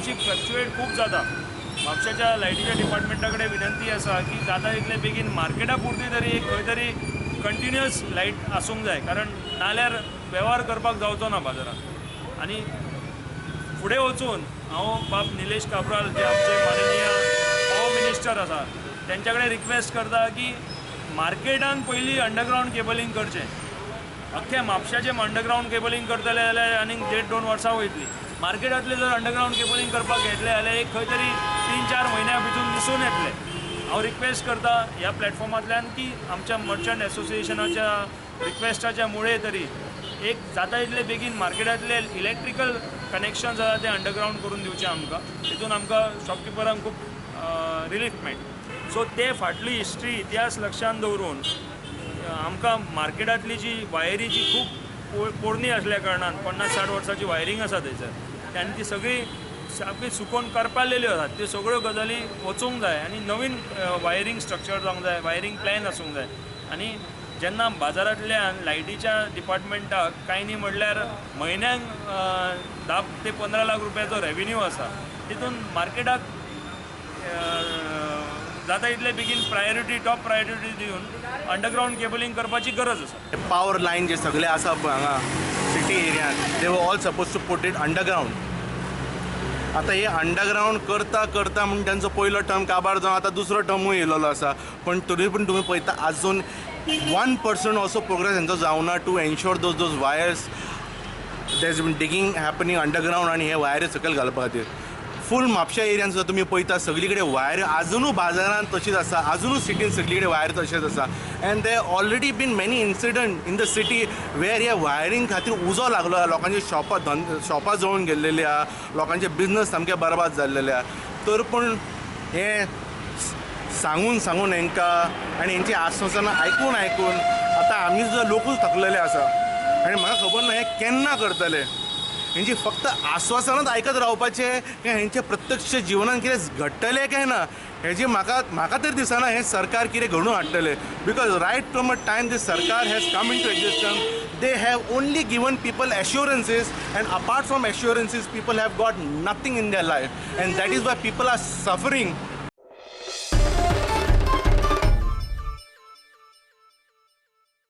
मातशी फ्लक्च्युएट खूब जाता. म्हापशाच्या लायटीच्या डिपार्टमेंटा कडेन विनंती आसा की जाता तितले बेगीन मार्केटा पुरती तरी एक खंय तरी कंटिन्युअस लायट आसूंक जाय, कारण नाल्यार वेव्हार करपाक जावचो ना बाजारात. आनी फुडें वचून हांव बाब निलेश काब्राल, जे आमचे माननीय पावर मिनिस्टर आसा, तेंच्या कडेन रिक्वेस्ट करता की मार्केटान पयलीं अंडरग्रावंड केबलिंग करचें. अख्ख्या म्हापशाचें अंडरग्रावंड केबलिंग करतले जाल्यार आनीक देड दोन वर्सां वयतलीं. मार्केटांतलें जर अंडरग्रावंड केबलिंग करपाक घेतलें जाल्यार एक खंय तरी 3-4 म्हयन्या भितून दिसून येतलें. हांव रिक्वेस्ट करता ह्या प्लॅटफॉर्मांतल्यान की आमच्या मर्चंट एसोसिएशनाच्या रिक्वेस्टाच्या मुळे तरी एक जाता तितले बेगीन मार्केटांतले इलेक्ट्रिकल कनेक्शन आसा ते अंडरग्रावंड करून दिवचें आमकां. तितून आमकां शॉपकिपरांक खूब रिलीफ मेळटा. सो ते फाटली हिस्ट्री, इतिहास लक्षांत दवरून आमकां मार्केटांतली जी वायरी जी खूब पोरणी आसल्या कारणान, 50-60 वर्सांची वायरींग आसा थंयसर आनी ती सगळी सामकी सुकोवन करपालेल्यो आसात, त्यो सगळ्यो गजाली वचूंक जाय आनी नवीन वायरींग स्ट्रक्चर जावंक जाय, वायरींग प्लॅन आसूंक जाय. आनी जेन्ना बाजारांतल्यान लायटीच्या डिपार्टमेंटाक कांय न्ही म्हणल्यार म्हयन्याक 10 ते 15 लाख रुपयाचो रेविन्यू आसा, तितून मार्केटाक जाता तितले बेगीन प्रायोरिटी, टॉप प्रायोरिटी दिवन अंडरग्रावंड केबलिंग करपाची गरज आसा. पावर लायन जे सगळे आसा पळय हांगा city एरियान, they were all supposed to put it underground. आतां हे अंडरग्रावंड करता करता म्हूण तेंचो पयलो टर्म काबार जावन आतां दुसरो टर्मूय येयलेलो आसा, पण तरी पूण तुमी पळयता, आजून 1% असो प्रोग्रेस हेंचो जावना to ensure those wires. There is been digging happening underground आनी हे वायरी सकयल घालपा खातीर फूल म्हापशा एरियान सुद्दां तुमी पळयता, सगळी कडेन वायर आजुनूय बाजारान तशीच आसा, आजुनूय सिटीन सगळी कडेन वायर तशेंच आसा. And there already been many incident in the city where ह्या वायरींग खातीर उजो लागलो आहा, लोकांची शॉपां, शॉपां जळून गेल्लेली आहा, लोकांचे बिजनस सामके बरबाद जाल्लेले आहा. तर पूण हें सांगून सांगून हेंकां आनी हेंची आस्वासनां आयकून आयकून आतां आमी सुद्दां लोकूच थकलेले आसा. आनी म्हाका खबर ना हे केन्ना करतले. हेंची फक्त आस्वासनाच आयकत रावपाचें काय हेंचे प्रत्यक्ष जिवनान कितें घडटलें काय ना, हेजी म्हाका तरी दिसना हें सरकार कितें घडोवन हाडटलें, because right from a time this सरकार has come into existence, they have only given people assurances, and apart from assurances, people have got nothing in their life, and that is why people are suffering.